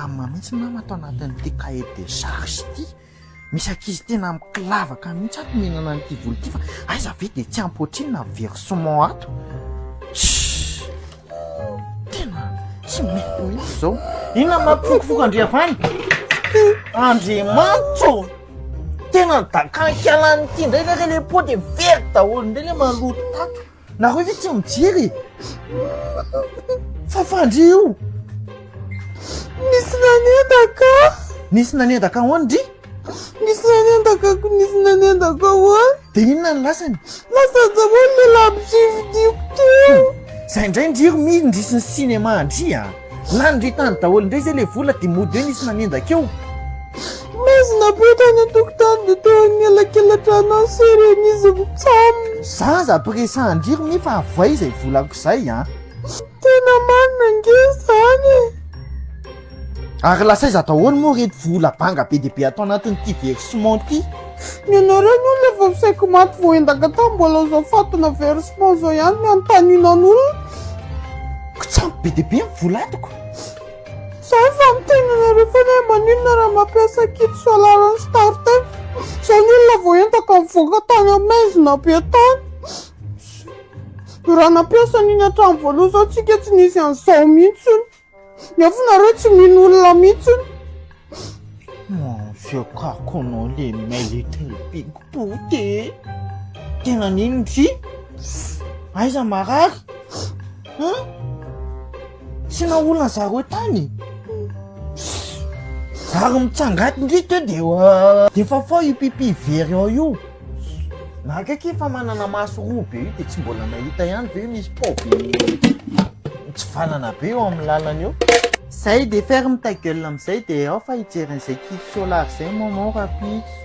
milamina mihitsy nama ato anatin'ity cahier de charge ity. Misy ankizy tena mikilavaka mihitsy ato mihinana an'ity vola ity fa aiza ve dia tsy ampy ohatrinona ny versement ato. Tssss. Tena tsy mety mihitsy izao. Inona no mampifokofoko an-dry avy any? Andriamanitra ô! Tena dakan-kialan'ity indray ve re le pot dia very daholo indray le maloto tato. Nareo ve tsy mijery e? Fafandry io. Nisy nanendaka. Nisy nanendaka ahoana ndry? Nisy nanendaka ko nisy nanendaka ahoana? Dia inona ny lasany? Lasa daholo le labozia vidiako teo. Zay indray ndry ry mi ndrisy ny cinéma ndry a. Lany ndry tany daholo indray zay le vola dia mody hoe nisy nanendaka eo. Maizina be tany an-tokotany dia teo amin'ny elakelatrano any seren'izy mitsam. Zaza ampiresahan-dry ry mi fa avoay izay volako izay a. Tena marina ange izany e. Ary lasa aiza daholo moa ireto vola banga be dia be ato anatin'ity versement ity? Ny anareo ny olona efa saiky maty voaendaka tany mbola izao fatina versement izao ihany ny anontaniana ny olona. Kitsam be dia be ny vola atoko. Za efa miteny anareo foana hoe maninona raha mampiasa kit solar ny startimes. Zao ny olona voaendaka mivoaka tany amin'ny maizina be tany. Raha nampiasa an'iny hatramin'ny voalohany zao tsika tsy nisy an'izao mihitsy. Nefa nareo tsy mino olona mihitsy. Mon fiakariko anao le my little big boot e. Tena nino ndry? Aiza marary? Hein? Tsy naolana zareo tany? Ary mitsangaty ndry teo de de fafao io pipi very ao io. Na akaiky efa manana maso roa be io de tsy mbola nahita ihany ve misy pao be mitsivalana be eo amin'ny lalana eo. Zay de ferme ta gueule amizay de ao fa hijery an'izay kit solar zay maman rapitso.